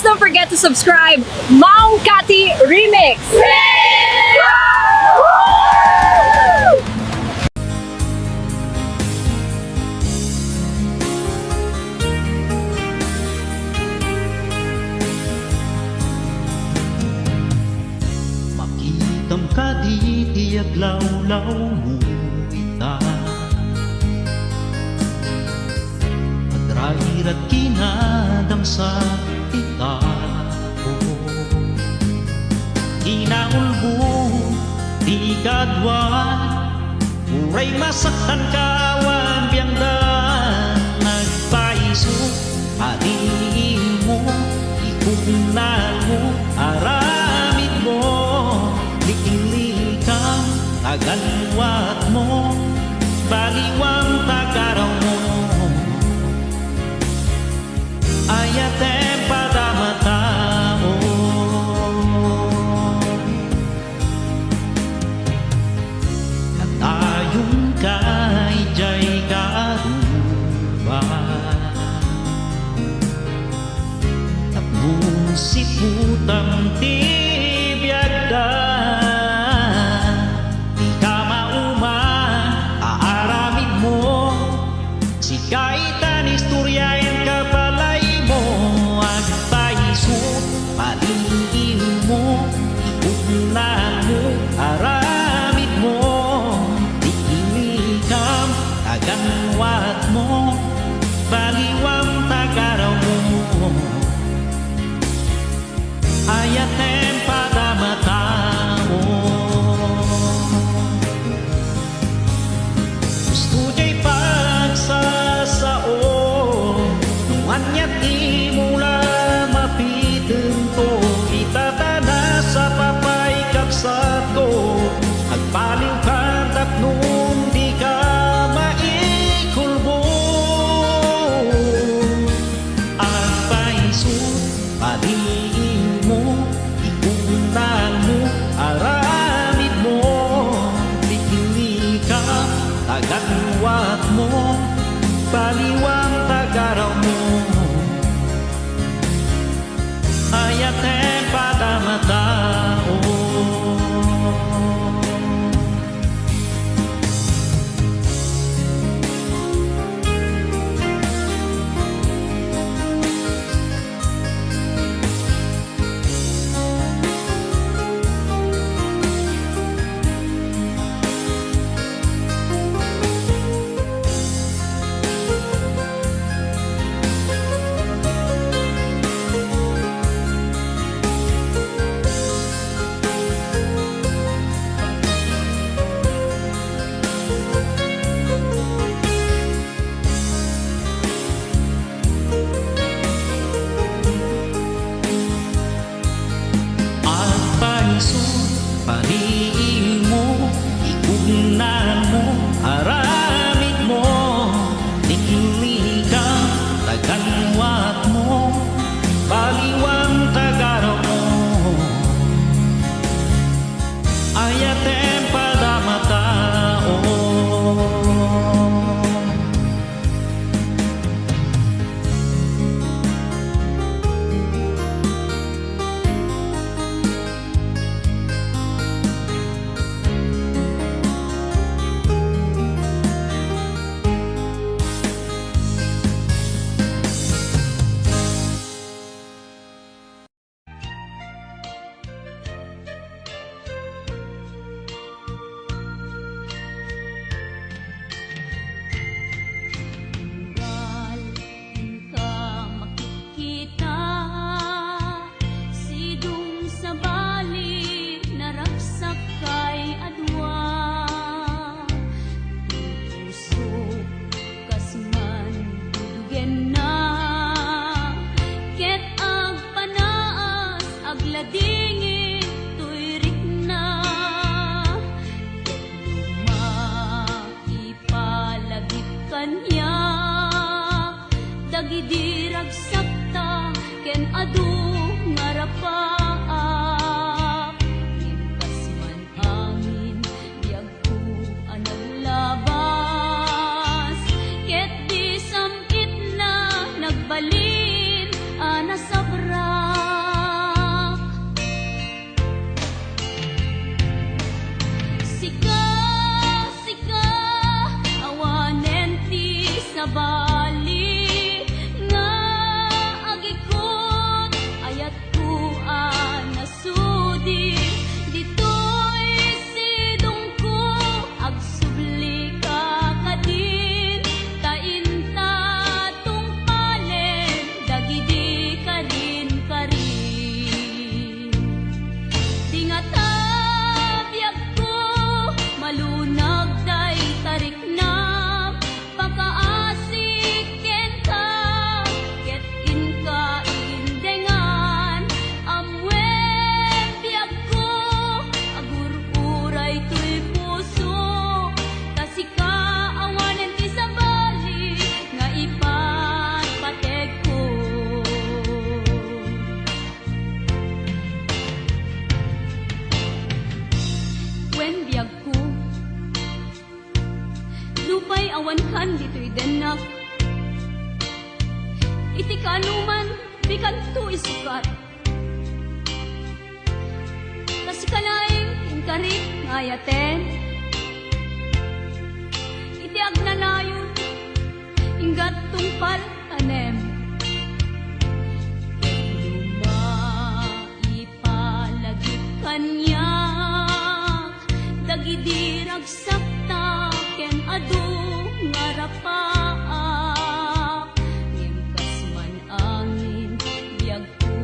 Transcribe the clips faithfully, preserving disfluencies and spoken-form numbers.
Don't forget to subscribe, Ma'am Cathy Remix! Makitam kadi ti aglawlawmo ita. Agrairad kinadamsa ti tao. Kinaulbod ti kadua, uray masaktanka awan biangda. Nagpaiso, padiilmo, ikugnaanmo, aramidmo, liklikam, taganwatmo, baliwam, tagarawmo. Ayatem pada matao. Natayonka idiay kaaruba. Tapno siputam ti biagda. Dika mauma, aaramidmo. Sika itan istoryaen kapalaymo, agpaiso, padiilmo, ikugnaanmo, aramidmo, liklikam, taganwatmo, baliwam, tagarawmo. Ayatem pada matao. Husto diay pagsasao, no ania ti mula mapitento, ita ta nasapa pay kabsatko, agpaliwka tapno dika maikulbod. Agpaiso, padiilmo, ikugnaanmo, aramidmo, liklikam, taganwatmo, baliwam, tagarawmo. Ayatem pada matao. Agpaiso, padiilmo, ikugnaanmo, aramidmo, liklikam, taganwatmo, baliwam, tagarawmo. Ayatem pada matao. Tunggal inka makikita, sidong sabali naragsak kay adua. Ti pusok kas man dudugenna, ket agpanaas agladingit toy rikna. Ket no maipalagip kaniak dagidi ragsakta ken adu nga rapaak, ngem kas man amin biag ko a naglabas, ket di sam-itna nagbalin a nasabra. Ta sika laeng ti inkarik nga ayaten. Iti agnanayon, inggat tungpal tanem. Ket no maipalagip kaniak dagidi ragsakta ken adu nga rapaak, ngem kas man angin, biagko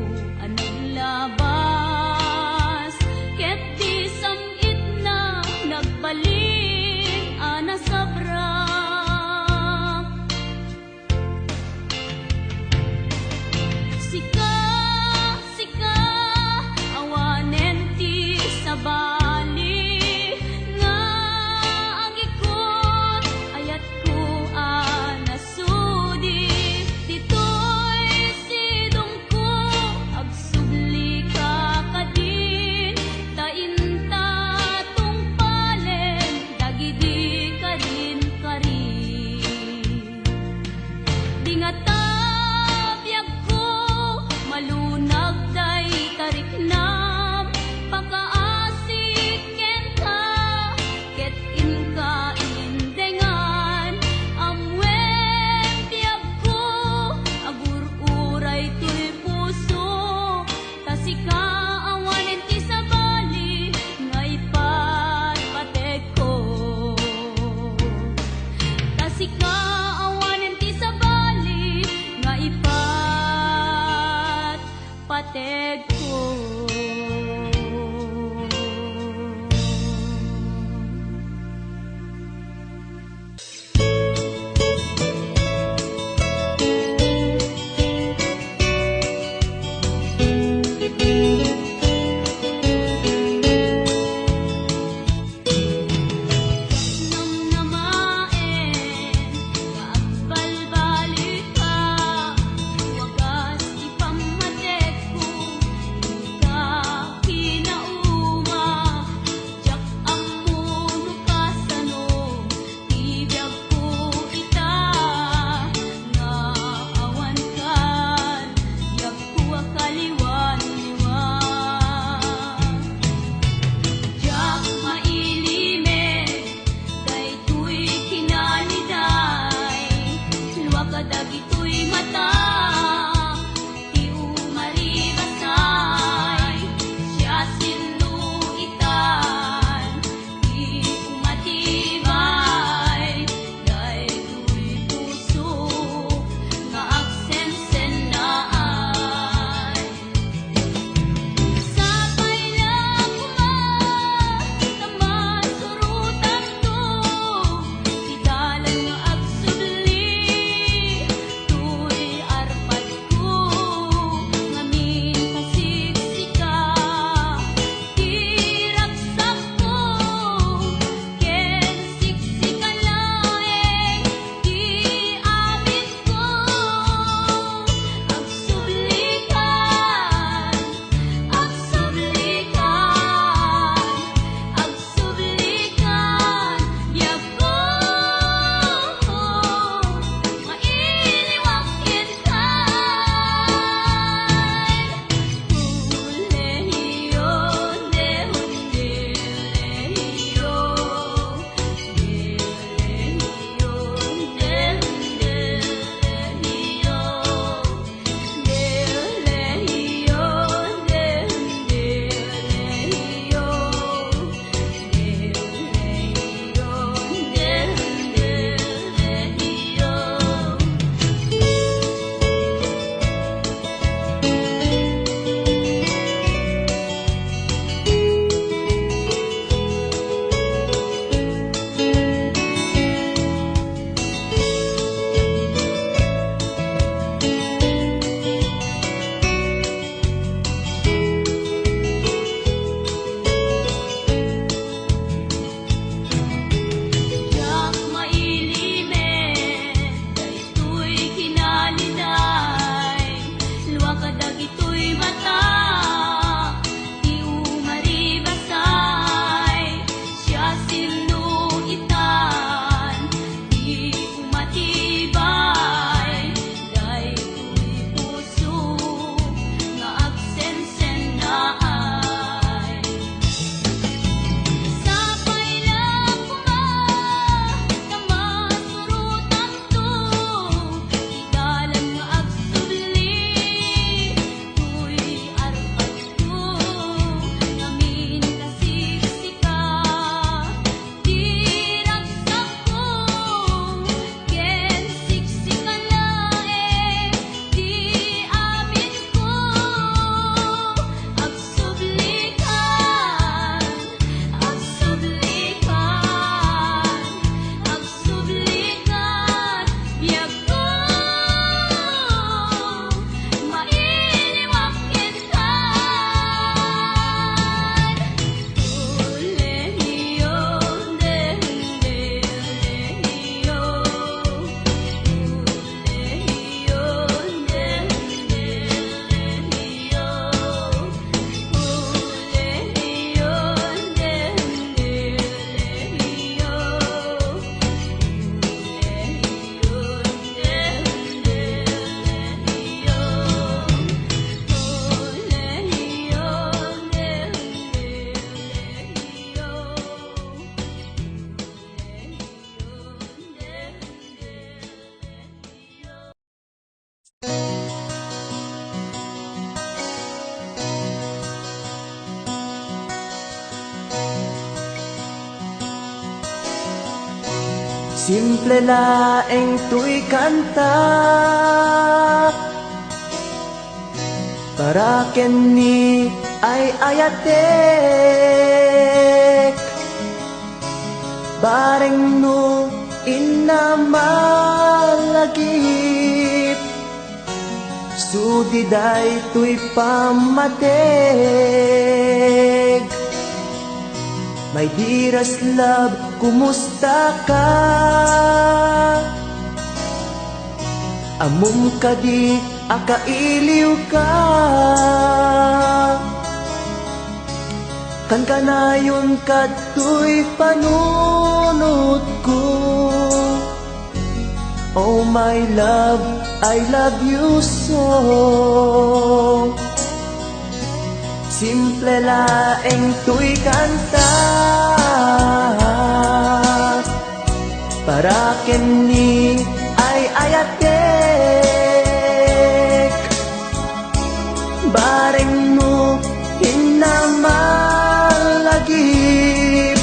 a naglabas, ket di sam-itna nagbalin a nasabrak. Sika, sika, awanen ti sabali nga agikut, ayatko a nasudi. Ditoy sidongko, agsublika kadin, ta inta tungpalen dagidi kadin kari. Di ngata biagko malunag dayta riknam, pakaasi kenka, ket inka indengan. Ammom biagko, agur-uray toy puso, ta sika awanen ti sabali nga ipatpategko. Ta sika awanen ti sabali nga ipatpategko. Namnamaen nga agbalbaliwka, wagas ti pammategko, inka kinauma, diak ammo no kasano ti biagko ita, nga awan kan biagko a kaliwan-liwan. Simple laeng toy kanta para ken ni ay-ayatek. Bareng no inna malagip, sudi daytoy pammateg. My dearest love, kumusta ka? Ammom kadi a kailiw ka? Kankanayon kadtoy panunotko. Oh my love, I love you so. Simple laeng toy kanta para ken ni ay-ayatek. Bareng no inna malagip,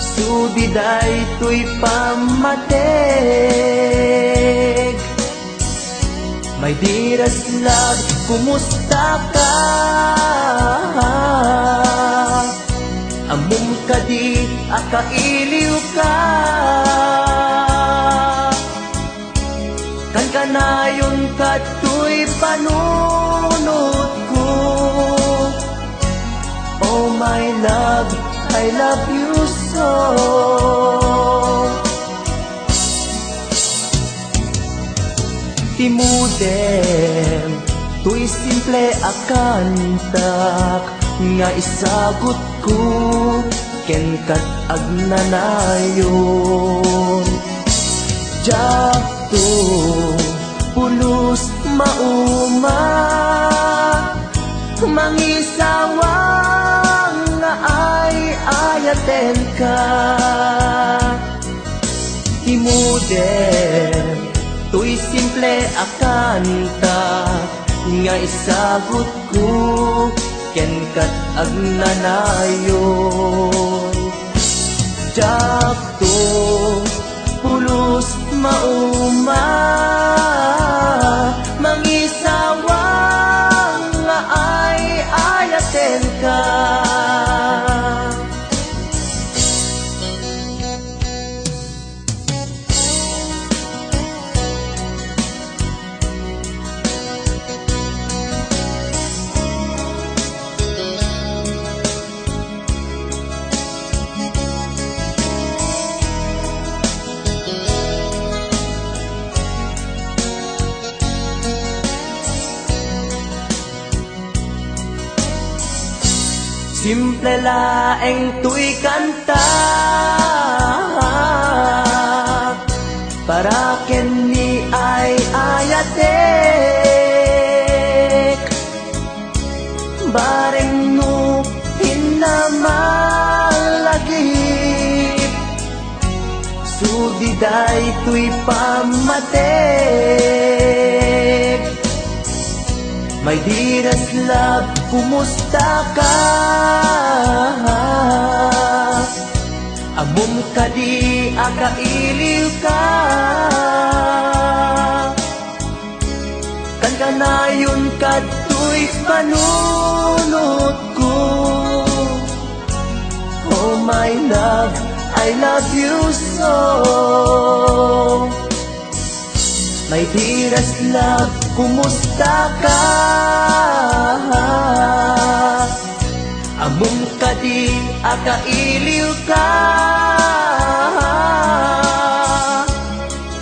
sudi daytoy pammateg. My dearest love, kumusta ka? Ammom kadi a kailiw ka? Kankanayon kadtoy panunotko. Oh my love, I love you so. Ti modem toy simple a kantak nga isagutko ken kat agnanayon. Diakto pulos mauma, mangisawang nga ay-ayatenka. Ti modem toy simple a kanta nga isagutko ken kat agnanayon. Diakto pulos mauma, mangisawang nga ay-ayatenka. Simple laeng toy kanta para ken ni ay-ayatek. Bareng no inna malagip, sudi daytoy pammateg. My dearest love, kumusta ka? Ammom kadi a kailiw ka? Kankanayon kadtoy panunotko. Oh my love, I love you so. My dearest love, kumusta ka? Ammom kadi a kailiw ka?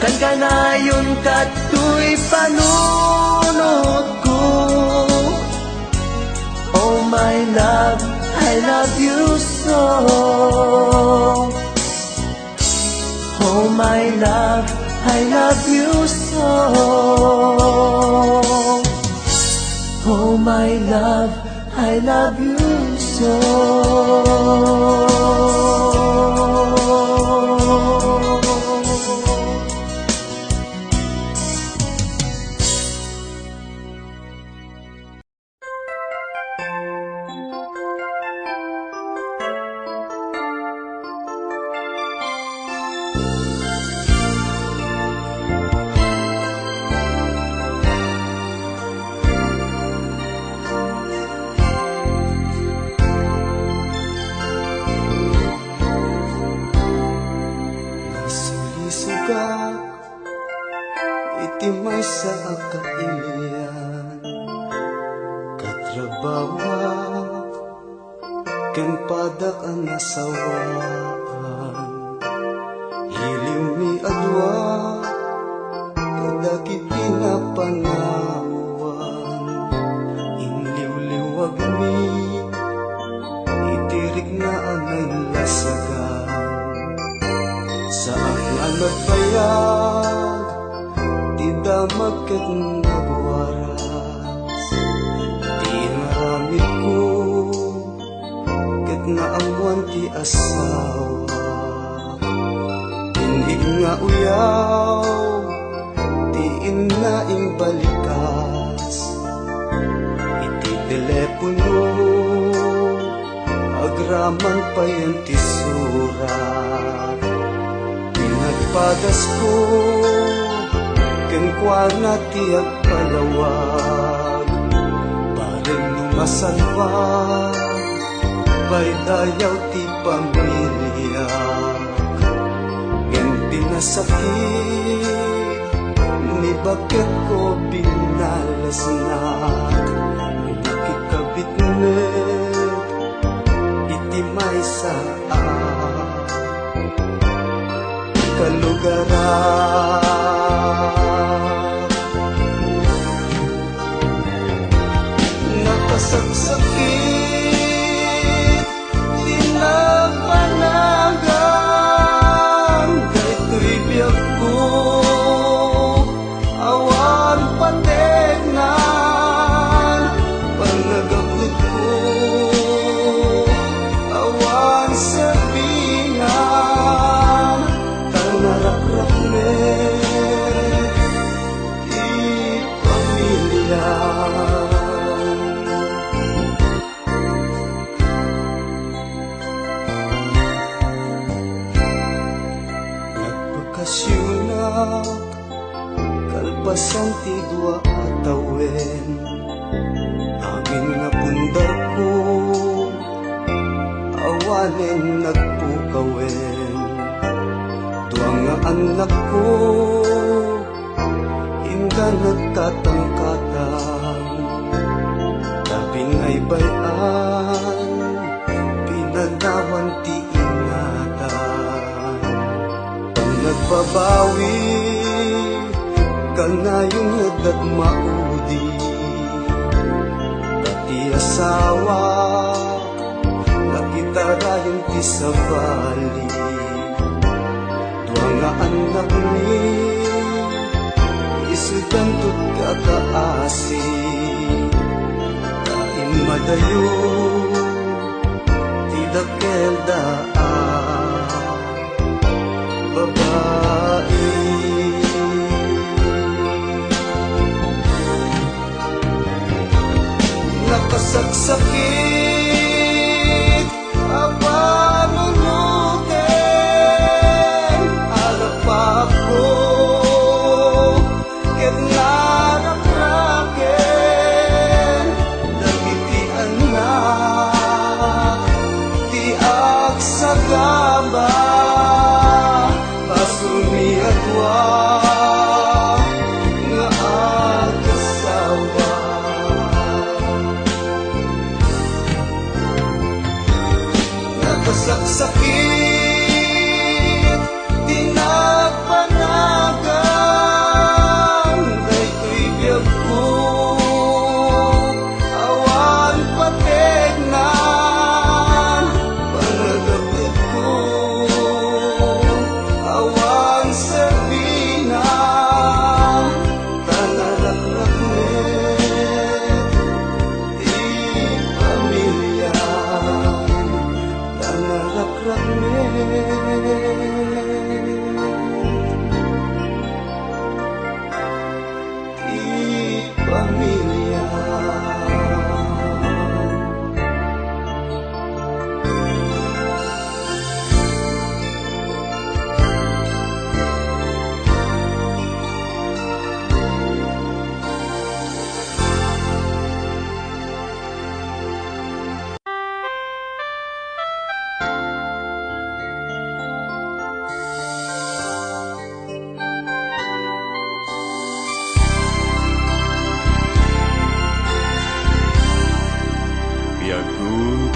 Kankanayon kadtoy panunotko. Oh my love, I love you so. Oh my love, I love you so. Oh my love, I love you so. Bawa ken padak a nasawaan, iliwmi a dua kadagiti napanawan. Inliwliwagmi iti rikna a nainlasagan. Saak nga nagbayag ti damag ket nagwaras ti inaramidko ket naammoan ti asawa. Inigna uyaw ti inna imbalikas iti telepono, agraman payen ti surat. Pinagpadasko kenkuana ti agpalawag. Bareng no masalba, pay dayaw ti pamiliak. Ngem ti nasakit, ni baketko binalasnak. Bakit kabit met iti maysa a kalugaran. Nakasaksakit ti nabanagan daytoy biagko. Awan pategnan, panagabutko, awan serbinan, ta narakrak met ti pamiliam. Nagbakasionak kalpasan ti dua a tawen. Amin nga pundarko, awanen nagpukawen. Dua nga annakko, inda nagkatangkatang. Tabi nga ibayan, pinanawan ti ingatan. Pannagbabawi, kanayon nga adda maudi. Pati asawa, nakitarayon ti sabali. Dua nga annakmi, isudanto ti kakaasi. Ta immadayo ti dakkel da a babai. Nakasaksakit a panunoten, arapapko ket narakraken dagiti annak ti agsagaba. Basolmi a dua nga agasawa. Nakasaksakit ti nagpanagan daytoy biagko. Awan pategnan, panagabutko, awan serbinan, ta narakrak met ti pamiliam, ta narakrak met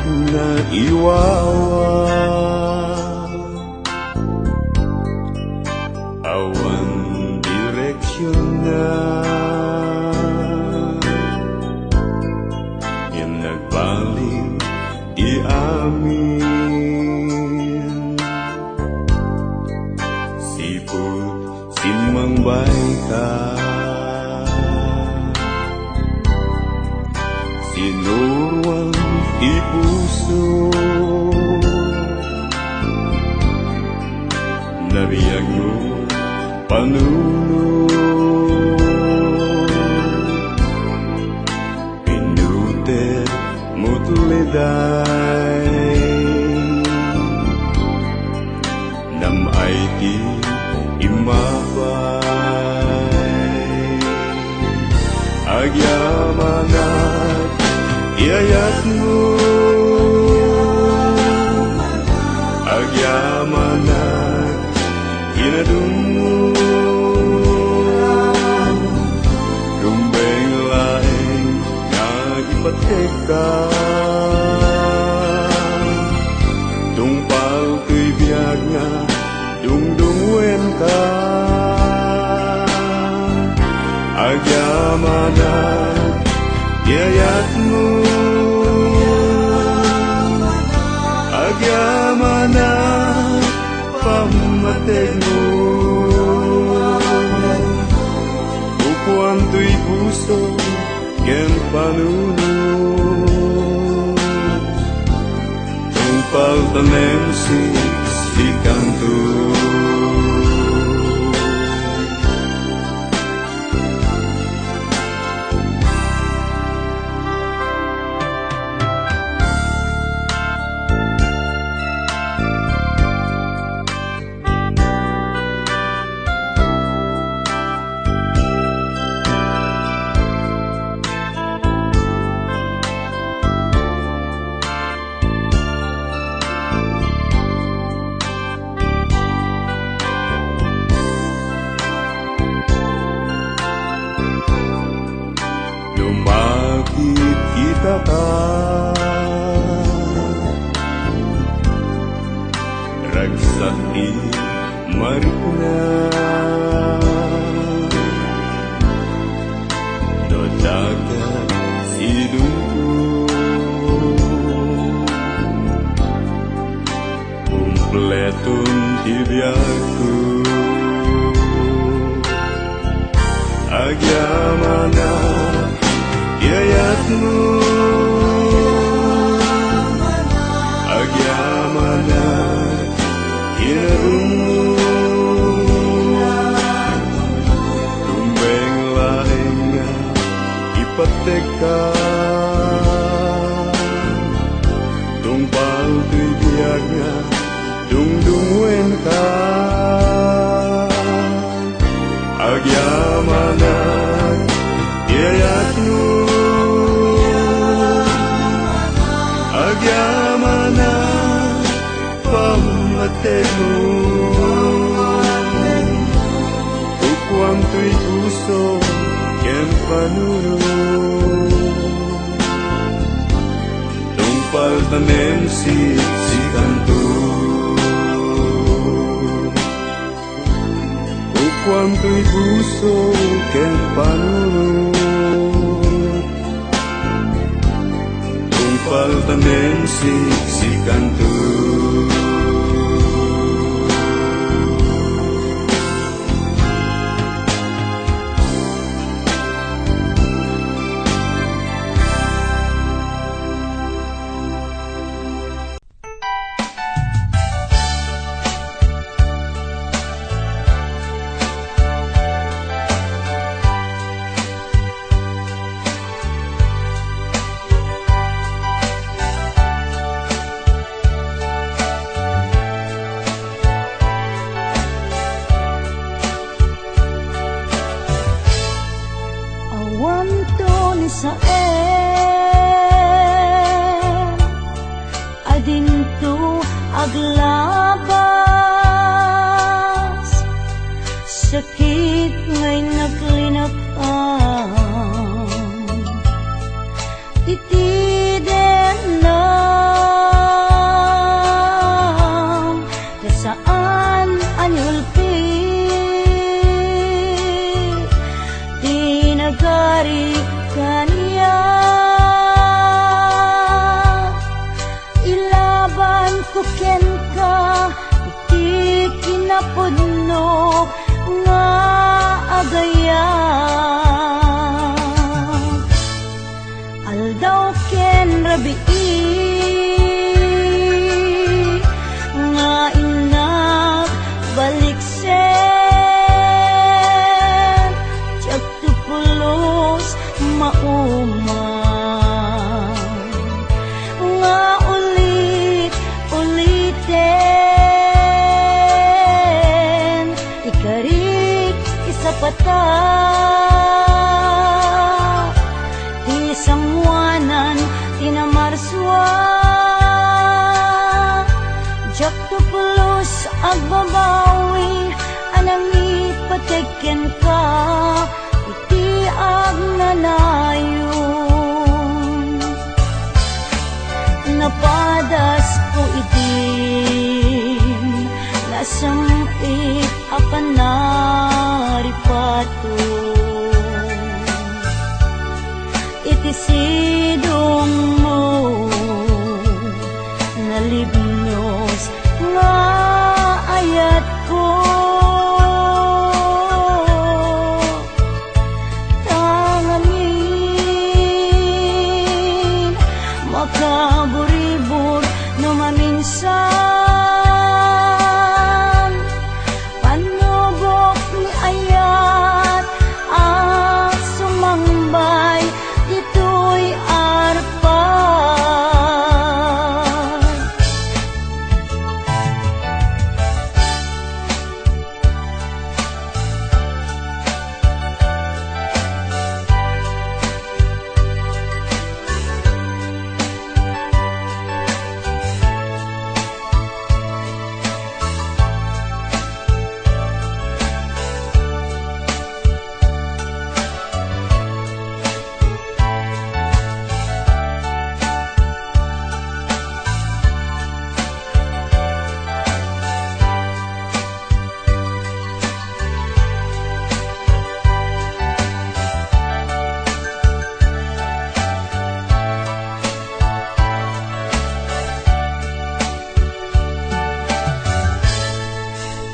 Naiwawa, awan direksionna, ngem nagbalik ti amin. Sipud simmangbayka, sinuroan ti puso, nabiagmo panunot. Pinuter mo ti liday, nam-ay ti immapay. Agyamanak ti ayatmo, agyamanak inadummo, rumbeng laeng nga ipatekka. Tungpal toy biag nga dungdungngoenka. Agyamanak ti ayatmo, agyamanak pammategmo. Kukuam toy puso ken panunot. Tungpal tanem siksikanto. Lumakit itata, ragsak ti marikna, no daga sidungko. Kumpleton ti biagko. Agyamanak ti ayatmo. Agyamanak ti inadummo. Rumbeng laeng nga ipatekka. Tungpal toy biag nga dungdungngoenka. Agyamanak ti ayatmo. Agyamanak pammategmo. Kukuam toy puso ken panunot. Tungpal tanem siksikanto. Kukuam toy puso ken panunot. Tungpal tanem siksikanto. Awanto ni Sael a dinto aglabas, sakit nga innak linakam. Iti denna Aldaw ken rabii nga innak baliksen, diak to pulos mauma nga ulit-uliten. Ikarik, isapata ti sangoanan ti Namarsua. Diak to pulos agbabawi a nangipateg kenka iti agnanayon. Napadasko idin nasam-it a panaripato iti sidongmo, nalibnos nga ayatko. Tangamin, makaburibur no maminsan. Pannubok ni ayat a sumangbay ditoy arpa.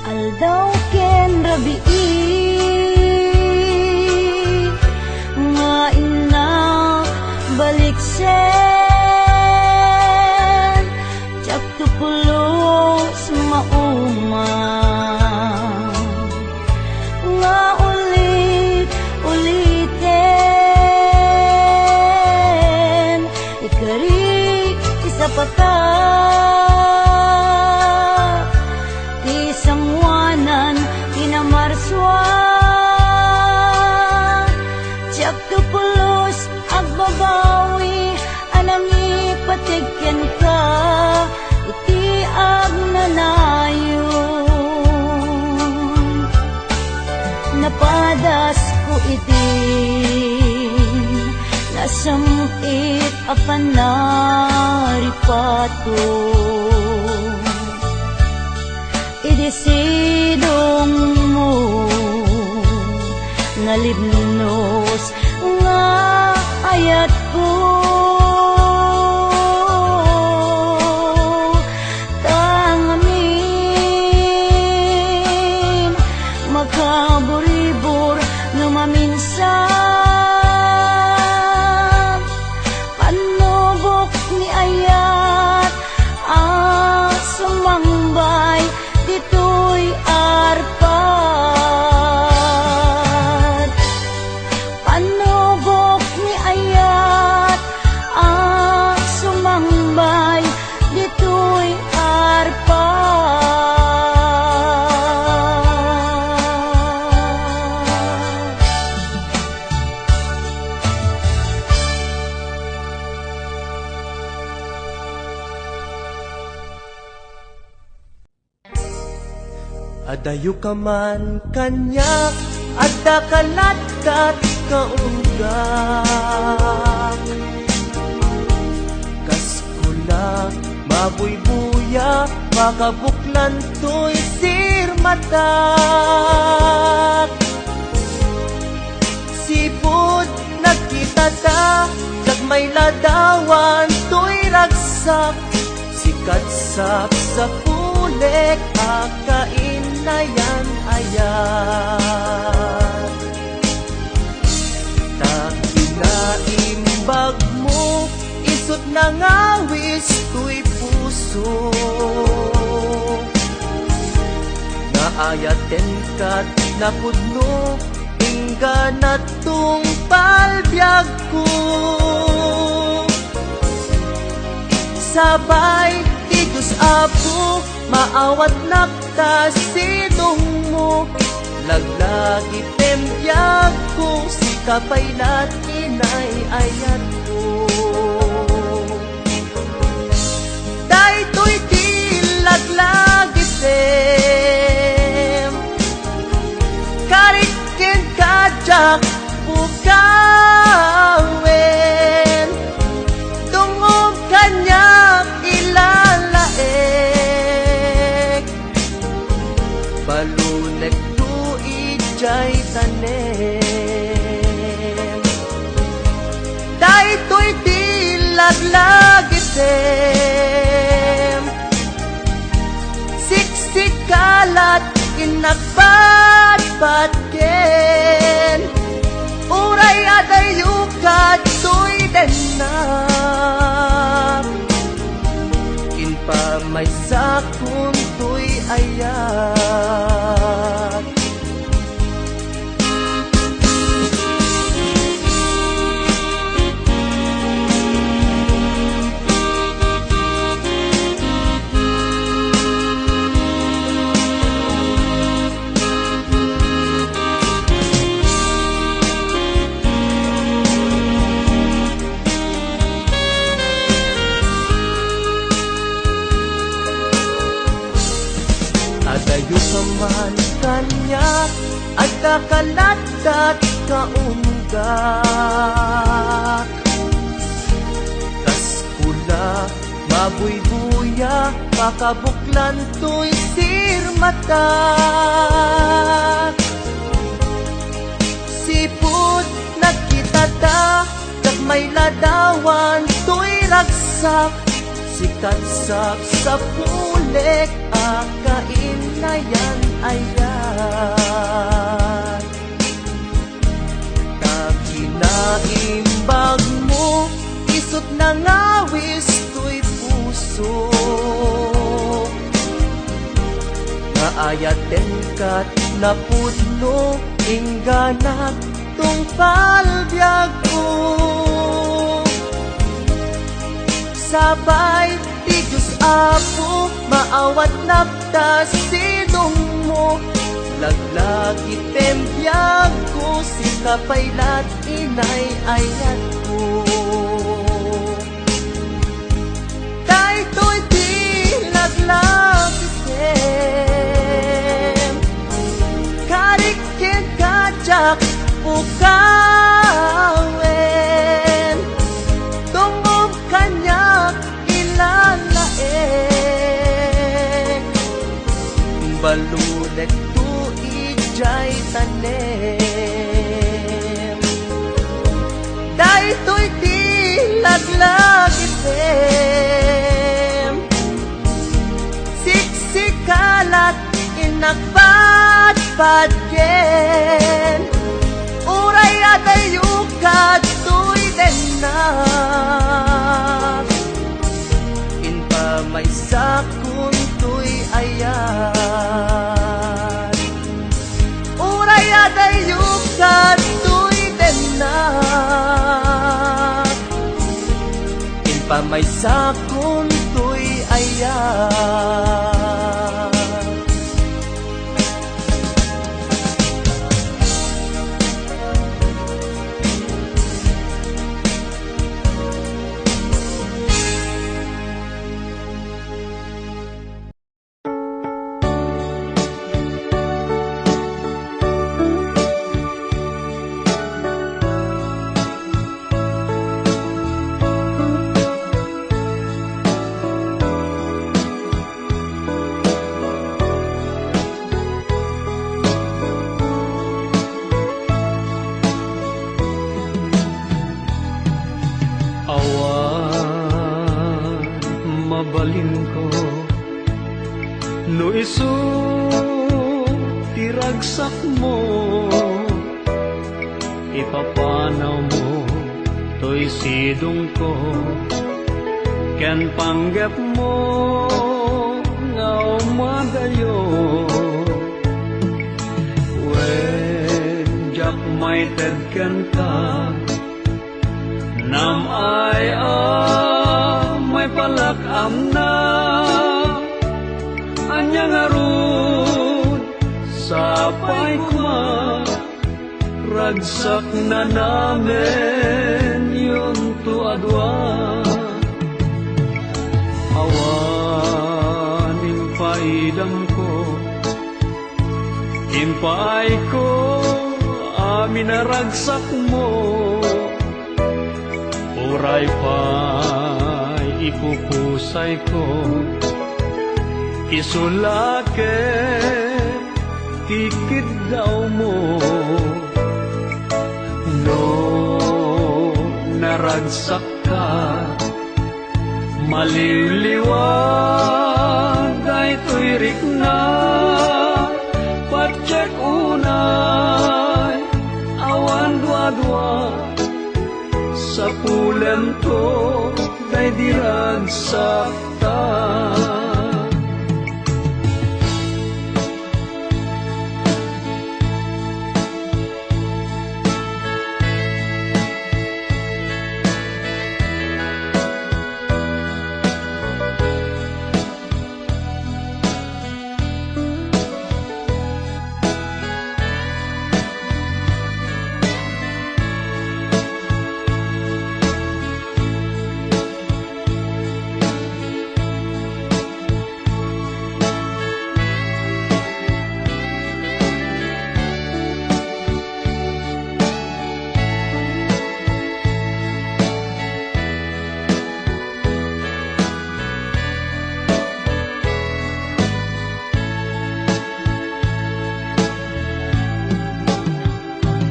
Aldaw ken rabii nga innak baliksen, diak to pulos mauma nga ulit-uliten. Ikarik, isapata ti sangoanan ti Namarsua. Diak to pulos agbabawi a nangipateg kenka iti agnanayon. Napadasko idin nasam-it a panaripato idi sidongmo, nalibnos nga ayatko. Tangamin, makaburibur no maminsan. Pannubok ni ayat a sumangbay ditoy arpa. Pannubok ni ayat a sumangbay ditoy arpa. Adayoka man kaniak, adda ka latkat kaunggak. Kas kula, mabuybuya, makabuklan toy sirmatak. Sipud nagkitata, dagmay ladawan toy ragsak. Sikat sapsapulek a kainayan-ayat. Ta kinaimbag mo Isut' nangawis toy puso, nga ayaten kat napudno, inggana tungpal biagko. Sabay ti Dios Apo, maawatnak ta sidongmo, laglagipem biagko, sika pay lat inay-ayatko. Daytoy ti laglagipem, karik ken kadiak pukawen, dungom kaniak ilalaek, balulekto idiay tanem. Daytoy ti laglagipem, siksika lat innak patpatgen. Uray adayo kadtoy dennak, inpamaysakon toy ayat. Adayo ka man kaniak, adda ka lattan kaunggak. Kas kula, mabuybuya, pakabuklan toy sirmatak. Sipud nagkitata, ket mailadawan toy ragsak, sikat sapsapulek a kainayan-ayat. Ta kinaimbagmo, isut' nangawis toy puso, nga ayaten kat napudno, ingganak tungpal biagko. Sabay ti Dios Apo, maawatnak ta sidongmo, laglagipem biagko, sika pay lat inay-ayatko. Daytoy ti laglagipem, karik ken kadiak pukawen, dungom kaniak ilalaek, balulekto idiay tanem. Daytoy ti laglagipem, siksika lat innak patpatgen. Uray adayo kadtoy dennak, inpamaysakon toy ayat. Uray adayo kadtoy dennak, inpamaysakon toy ayat. Awan mabalinko no isu ti ragsakmo, ipapanawmo toy sidongko. ken panggepmo nga umadayo. Wen diak maited kenka, nam-ay a maipalak amna. Ania ngarud, sapay koma, ragsak nanamen yonto a dua. Awan impaidamko, impaayko amin a ragsakmo. Uray pay ipupusayko, isu la ket ti kiddawmo. No naragsakka, maliwliwa daytoy rikna. Patiek unay, awan duadua, sapulento daydi ragsakta.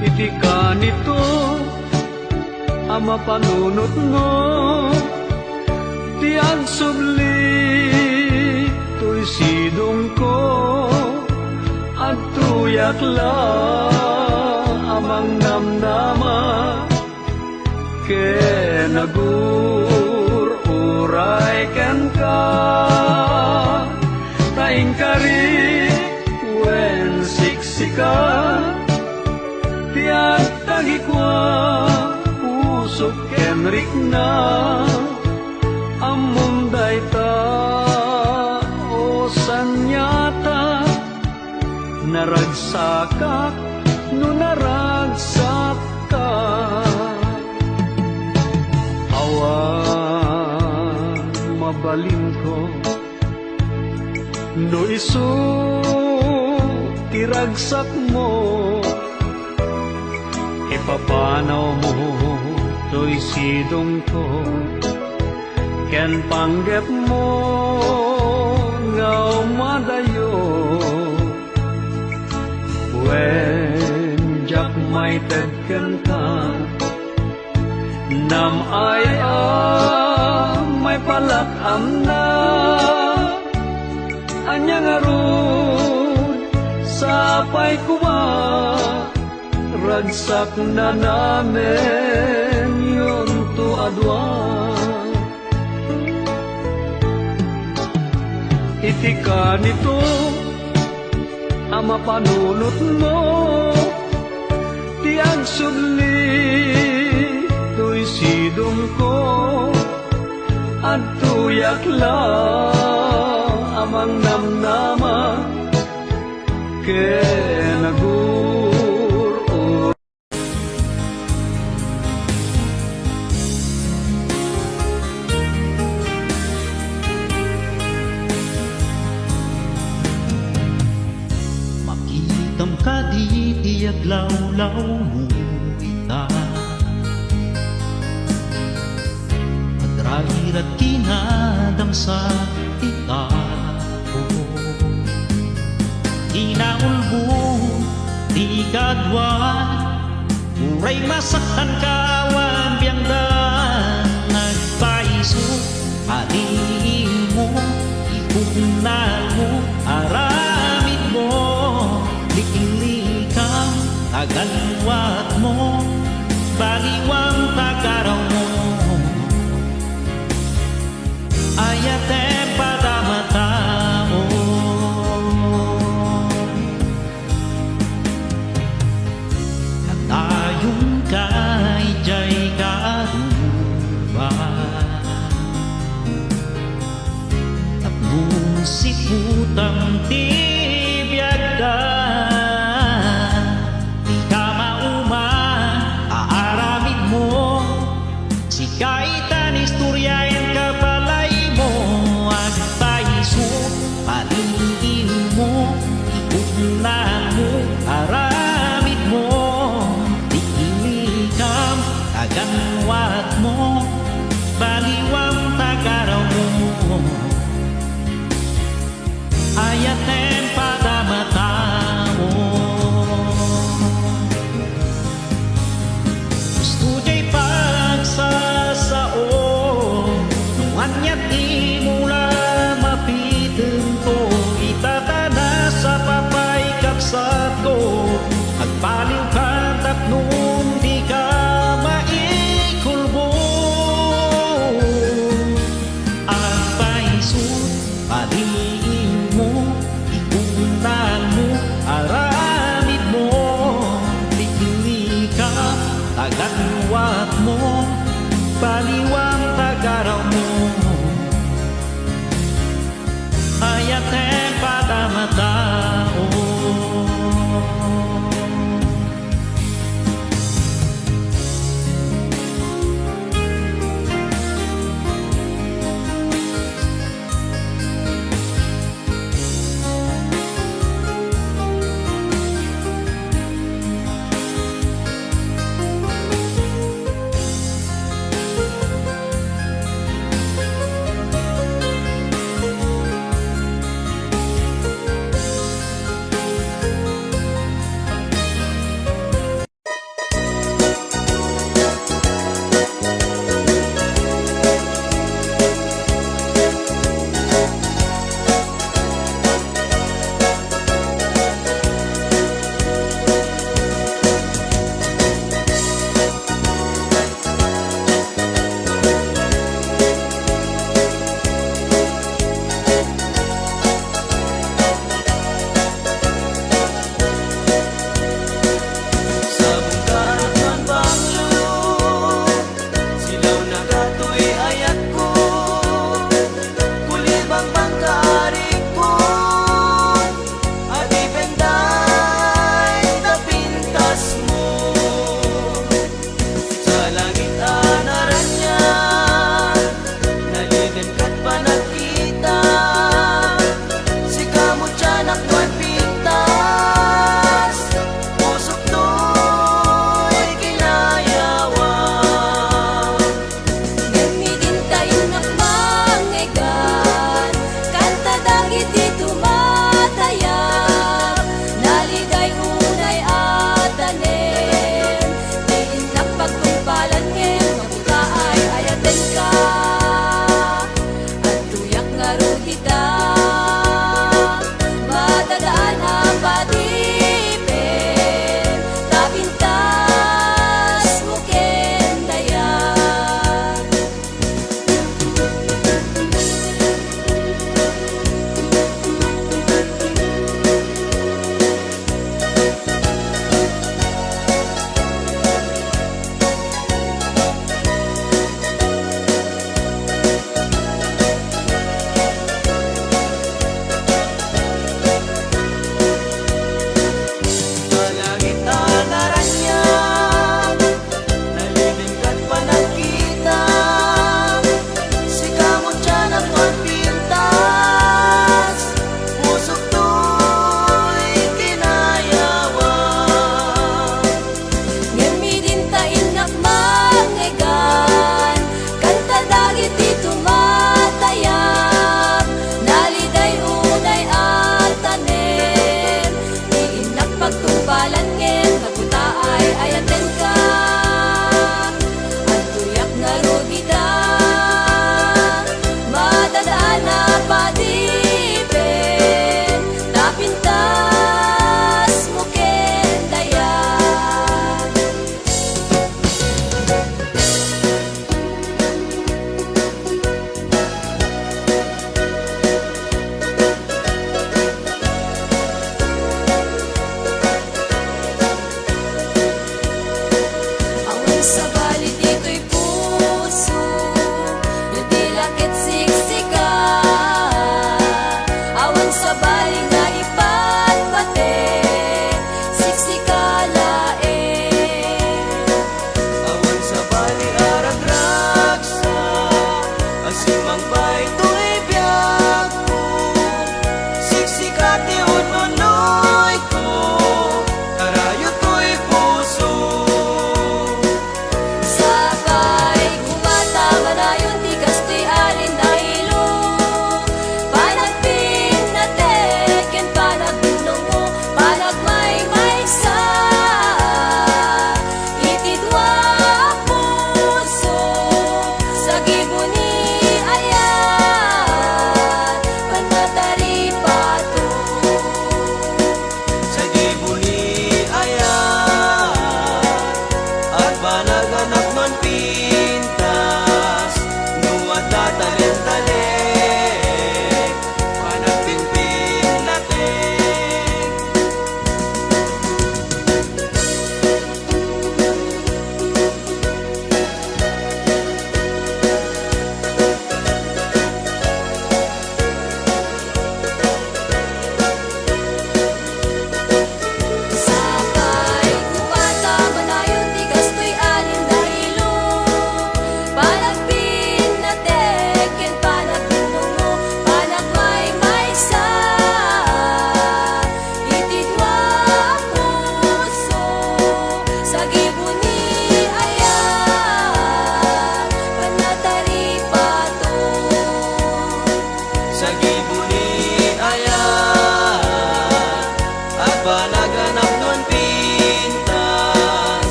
Iti kanito a mapanunotmo, ti agsubli toy sidongko, adtoyak la a mangnamnama ken agur-uray kenka. Ta inkari wen siksika ti agtagikua, pusok ken rikna. Ammom dayta, o saniata, naragsakak no naragsakka. Awan mabalinko no isu ti ragsakmo. Ipapanawmo toy sidongko ken panggepmo nga umadayo. Wen diak maited kenka, nam-ay a maipalak amna. Ania ngarud, sapay koma, ragsak nanamen yonto a dua. Iti kanito a mapanunotmo, ti agsubli toy sidongko, adtoyak la a mangnamnama ken agur-ur. Makitam kadi ti aglawlawmo ita. Agrayrat kinadamsa ti tao. Inaulbod ti kadua, uray masaktanka awan biangda. Nagpaiso, adiimo, ikuknalmo, aramidmo, liklikam, tagaluatmo, baliwam, tagarawmo. Ayatem padamatao. Nagayonka idiay kaduba. Tapno siputam ti biagda. Ti kamauma a aramidmo. Sika itan istoryaen ka balaymo, agpayso, paliimo, ikupnanmo, aramidmo, ti ilikam, taganwatmo, baliwam, tagarawmo. Ayatem padamatao. Husto diay pagsasao, no ania ti mula mapitento, ita ta nasapa pay kabsatko, agpaliwka tapno dika maikulbo. Agpayso, paliimo, ikupnanmo, aramidmo, ti ilikam, taganwatmo, baliwam, tagarawmo.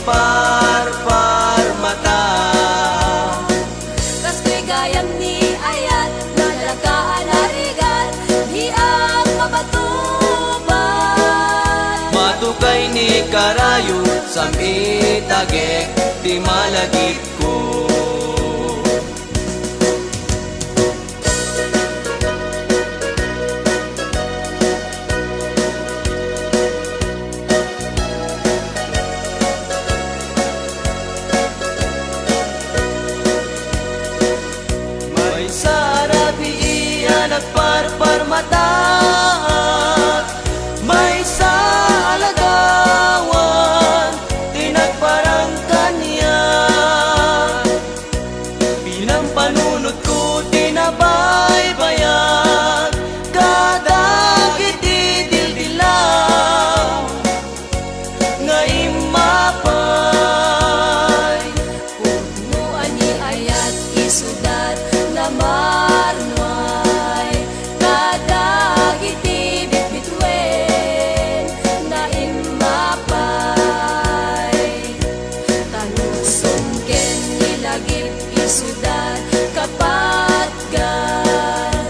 Parparmata. Kastoy gayam ni ayat, nadakaana rigat, diak mabatubad. Matukay ni karayot, sam-itagek ti malagipko. Maysa a rabii a nagparparmata, maysa a lagawan ti nagparang kaniak. Pinampanunotko ti nabaybayag kadagiti dildilaw nga immapay. Pudno a ni ayat isudat nga marnuay kadagiti bitbituen nga immapay. Tanusong ken ni lagip isudat kapatgan.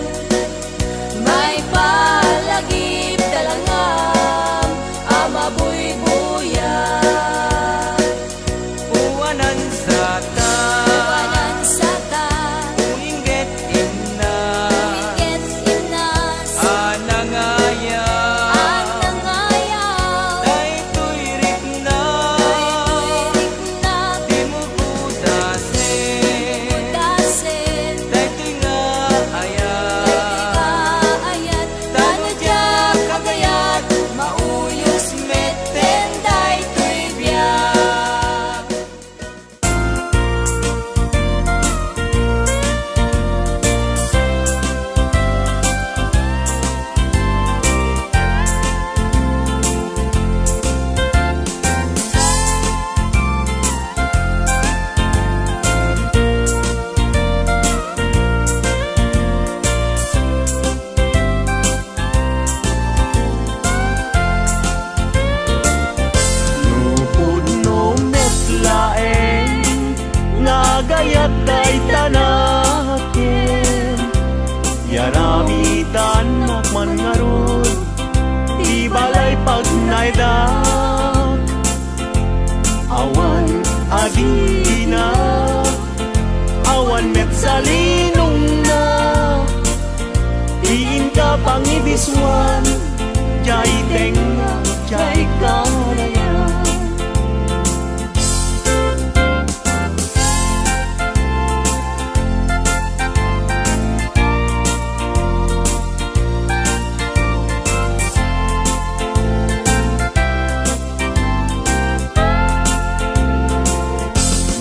Maipalagip talangam a mabuybuyak. Uwanan sata. Uwanan sata. Uminget inna. Uminget inna. A nangayaw. A nangayaw. Daytoy rikna. Daytoy rikna. Di mo budasen. Di mo budasen. Daytoy nga ayat. Daytoy nga ayat. Tano diak agayat, mauyos metten daytoy biag. No pudno met laeng nga agayat dayta nakem, yaramidannak man ngarud ti balay pagnaedak. Awan adina, awan met salinongna, ti inka pangibisuan, diay tengnga, diay karayan.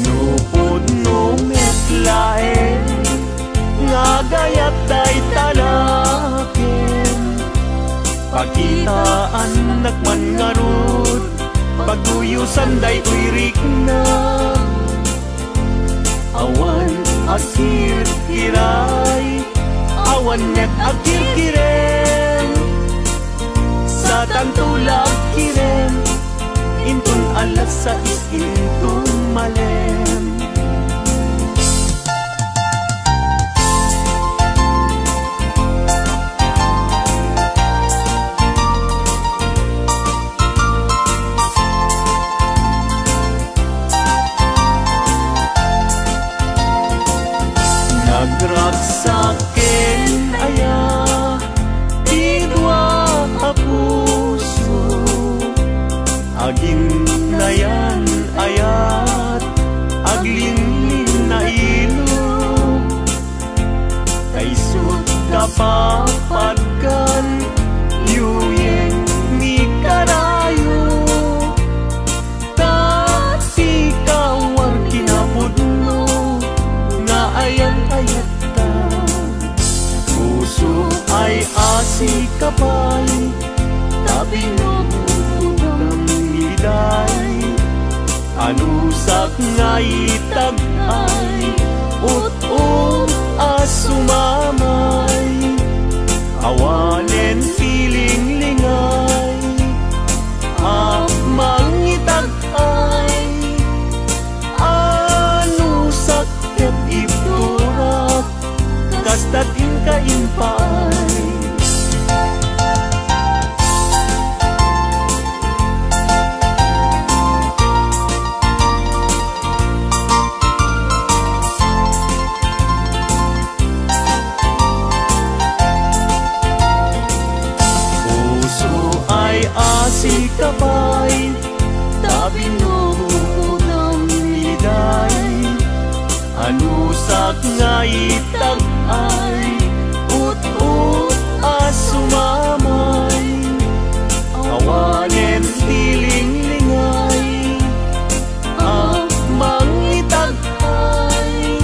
No pudno met laeng nga agayat dayta nakem, pakitaannak man ngarud, paguyusan daytoy rikna. Awan agkirkiray, awan met agkirkirem. Satanto la agkirem, inton alas sais inton malem. Nagragsak ken aya ti dua a puso, aginnayan ayat, aglinlinnailog. Kaisut kapapadkan, yuyeng ni karayo, ta ti kawar kinapudno nga ayan-ayatta. Puso ay asi ka pay, ta binubutam iday. Anusak nga itag-ay, ut-ut a sumamay. Awanen piling lingay, a mangitag-ay. A sika pay, ta binukodam idiay, anusak nga itag-ay, ut-ot a sumamay, awanen ti linglingay, a mangitag-ay.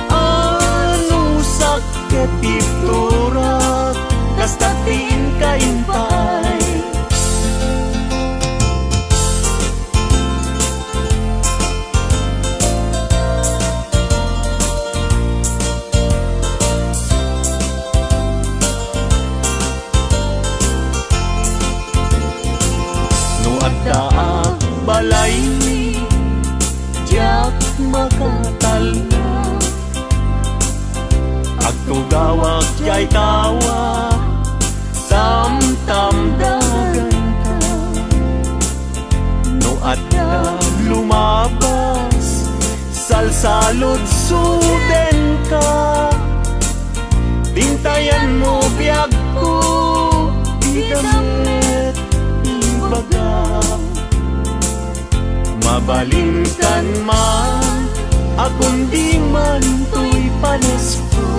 Anusak ket ibturak, kasta ti inka impay. No adda a balaymi, diak makatalna. Agtugawak diay tawa, tamtamdaganka. No adda lumabas, salsaludsodenka. Tintayanmo biagko, dika met ibaga. Mabalinkan man a kundi man toy palesko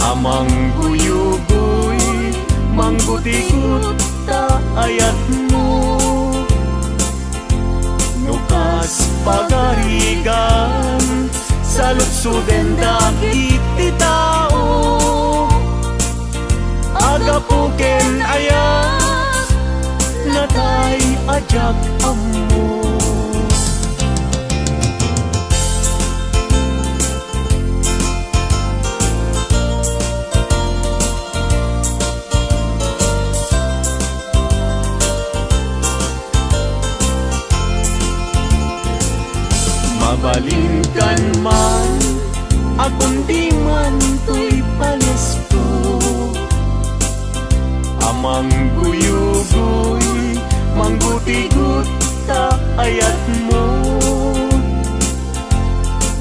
a mangguyugoy, manggutigot ta ayatmo. No kas pagarigan, saludsoden dagiti tao. Agapu ken ayat, natay a diak ammo. Mabalinkan man a kundi man toy palesko a mangguyugoy, manggutigot ta ayatmo.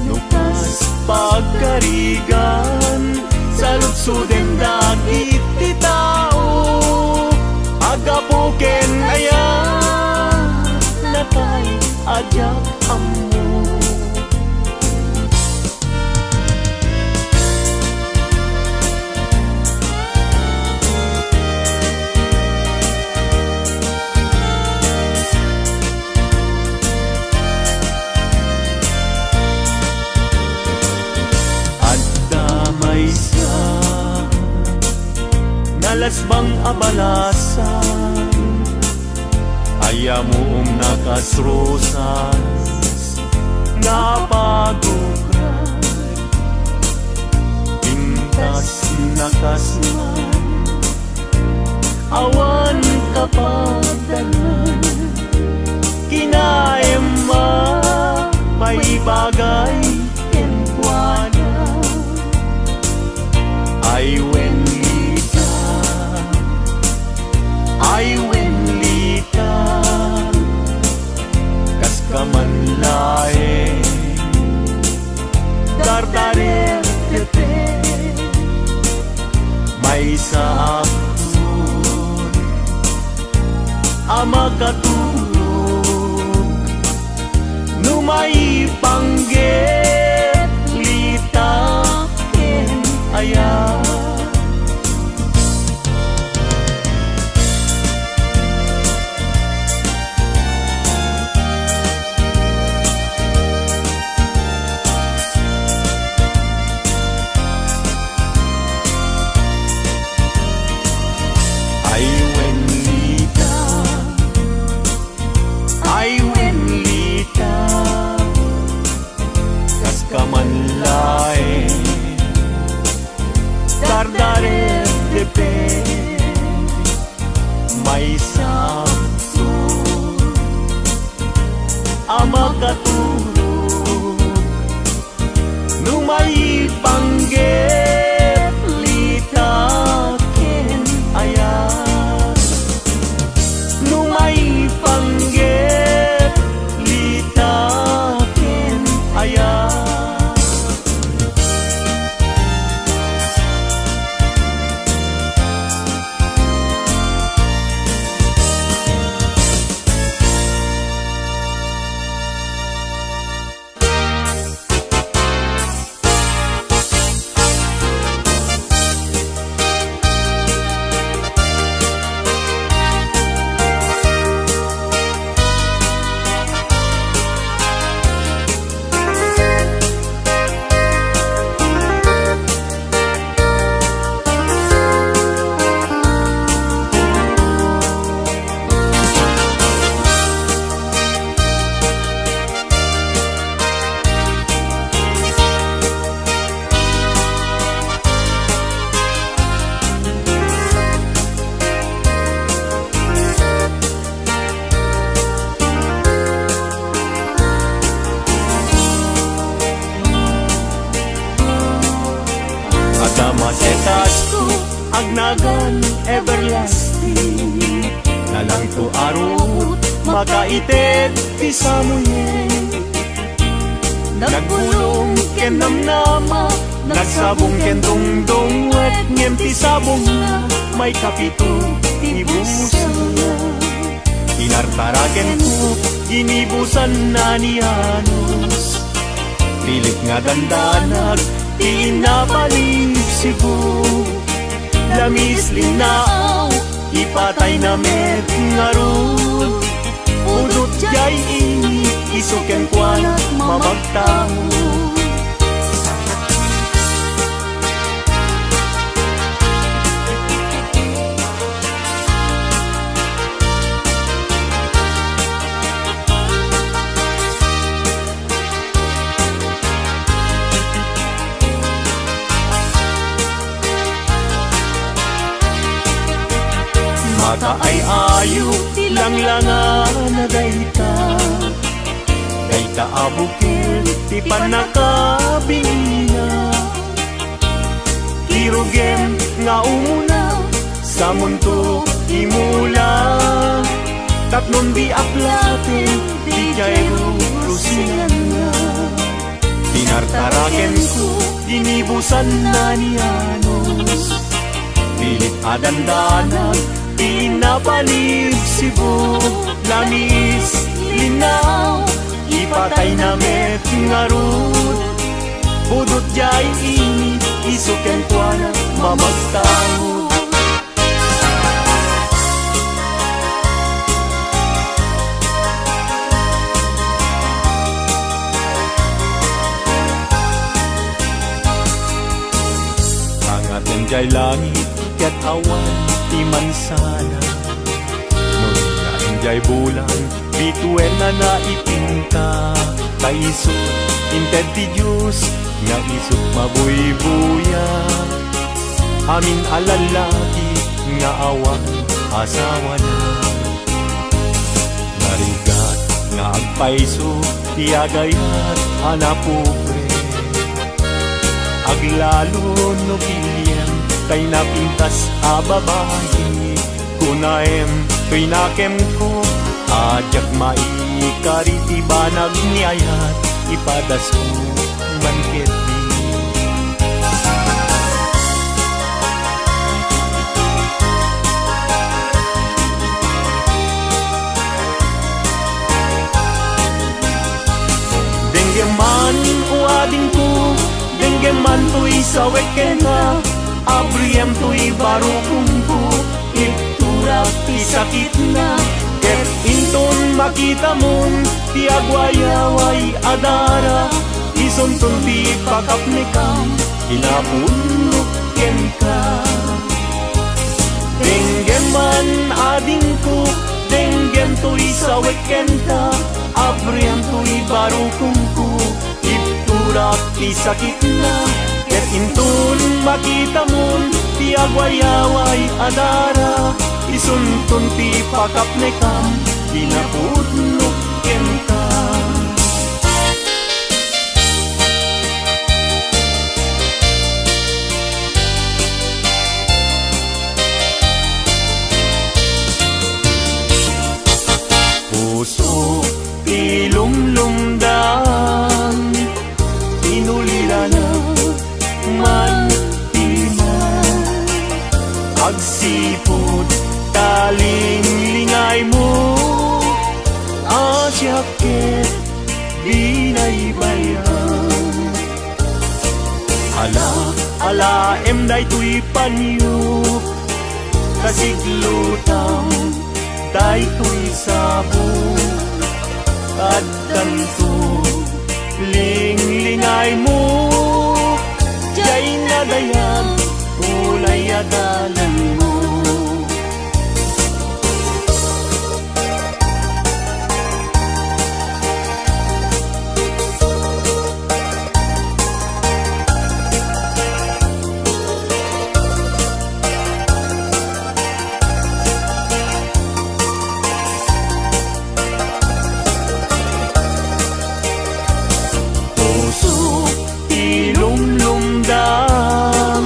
No kas pagarigan, saludsoden dagiti tao. Agapu ken ayat, natay a diak ammo. Adda maysa, nalasbang a balasang, ayamuom na kas rosas nga apagukra. Pintas na kas man, awan kapadanan. Kinaem a maibagay kenkuana. Ay wen Lita, ay wen Lita, kaska man laeng dardarertete. Maysa a makatulog no maipanggep Lita ken ayat. Ay wen Lita, ay wen Lita, kaska man laeng dardarertete. Maysa a makatulog no maipanggep Lita ken ayat. No maipanggep Lita ken ayat. Nagan everlasting, nalangto a ruot, makaited ti samuyen. Nagbulong ken namnama, nagsabong ken dungdungwet, ngem ti sabongna, maikapito ti busangna. Tinartarakenko, ginibusanna ni Janos. Pilit nga dandanag ti innapanibsibo. Lamis, linnaaw, ipatayna met ngarud. Pudot jay ini, isu kenkuana mamagtao. Makaay-ayo ti langlangana dayta. Dayta a bukel ti pannakabinina. Kirugem nga umuna, samonto imula. Tapnon di aplaten ti Jairo Rusiana. Tinartarakenko, ginibusanna ni Janos. Pilit a dandanag ti innapanibsibo. Lamis, linnaaw, ipatayna met ngarud. Pudot jay ini, isu kenkuana mamagtao. Angaten jay langit ket awan ti mansana. No nga enjay bulan, bituenna na ipinta. Ta isu inted ti Dios nga isu mabuybuya. Amin a lallaki nga awan asawana. Narigat nga agpayso ti agayat a napupre. Aglalo no piliem tay napintas a babai. Kunaem toy nakemko a diak maikari ti banag ni ayat, ipadasko man ketdi. Denggem man, o adingko, denggem man toy sawek kenka, abriem toy barukongko, iturak ti sakitna, ket inton makitamon ti agwayaway a dara, isunton ti pakapnekam, kinapudnok kenka. Denggem man, adingko, denggem toy sawek kenka, abriem toy barukongko, iturak ti sakitna, ket inton makitamon ti agwayaway a dara, isunton ti pakapnekam, kinapudnok kenka. Puso ti lumlumdam, inulirana man ti man. Agsipud ta linglingaymo, a siak ket binaybayan. Ala, alaem daytoy panyo, kasiglutam daytoy sabo. Addanto, linglingaymo, jay nadayag, ulay a dalanmo. Puso ti lumlumdam,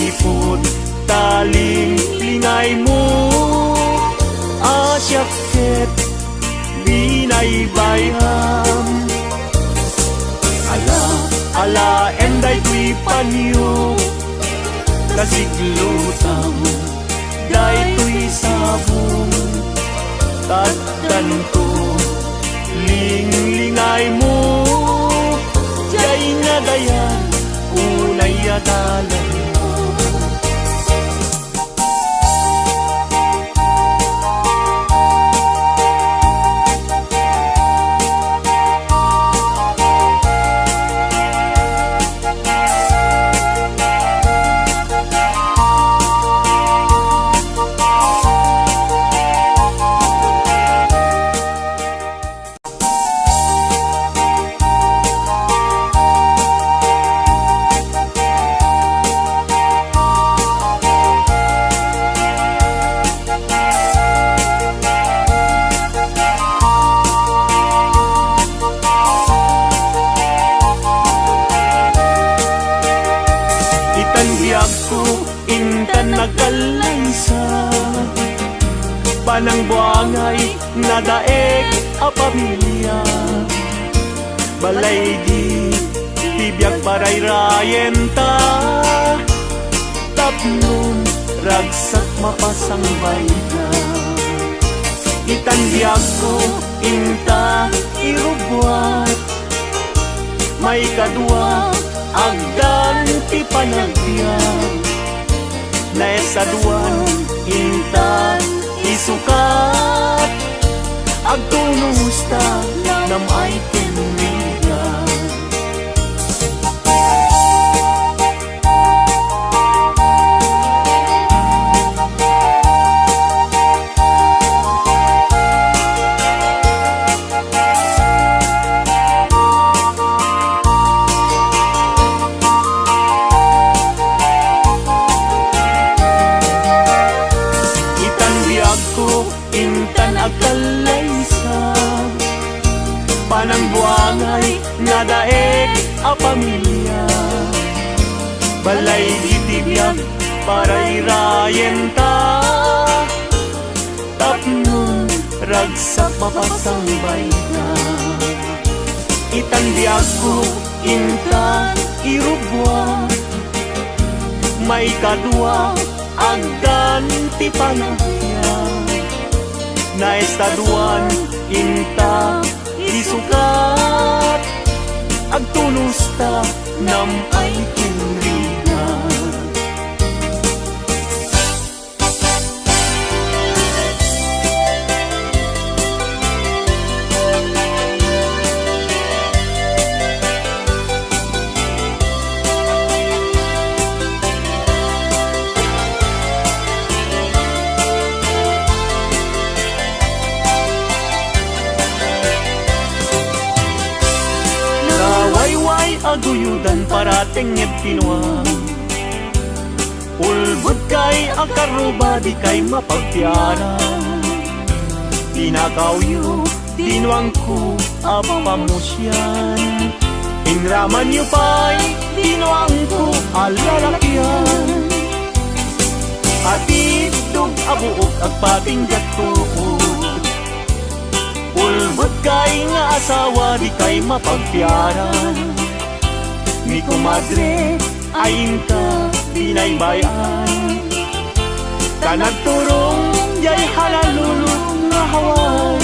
Ipud ta linglingaymo a siak ket binaybayam. Ala, alaem daytoy panyo, ta siglutam daytoy sabong. Tadtanto, linglingaymo, diay nadayan, unay a dalanmo. Itan biagko, intan agkallaysa, panangbuangay, nadaek a pamilia. Balay di ti biag parayrayenta, tapno ragsak mapasangbayta. Itan biagko, inta irubbuak, maikadua, agdan ti panagbiag. Naesaduan, intan isukat, agtunosta, nam-ay ken rigat. Itan biagko, intan agkallaysa, panangbuangay, nadaek a pamilia. Balay iti biag parayrayenta, tapno ragsak mapasangbayta. Itan biagko, intan irubbuak, maikadua, agdan ti panagbiag. Naesaduan, inta isukat, agtunosta, nam-ay ken rigat. Nawayway a guyodan, paratengnged ti nuang. Ulbodkay a karruba, dikay mapagtiaran. Tinakawyo ti nuangko a pamusian. Inramanyo pay ti nuangko a lalakian. Atiddog a buok, agpatingga tuod. Ulbodkay nga asawa, dikay mapagtiaran. Ni komadre, ay inka binaybay-an. Ta nagturong diay halalulong nga haway.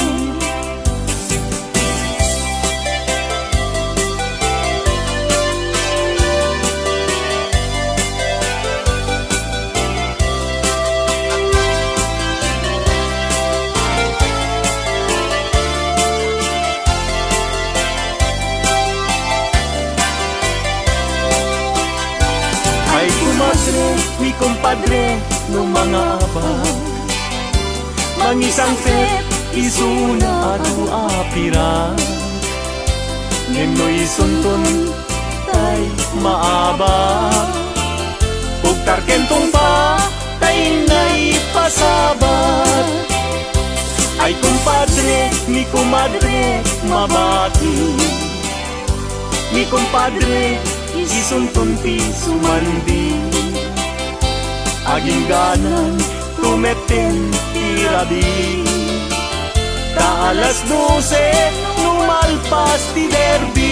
Ay komadre, ni kompadre, no mangabak, mangisangpet isuna adu a pirak. Ngem no isunton tay maabak, ugtar ken tungpa tay naipasabat. Ay kompadre, ni komadre, mabati. Ni kompadre, isunton ti sumandi. Agingganan, tumetten ti rabii. Ta alas dose, no malpas ti derby.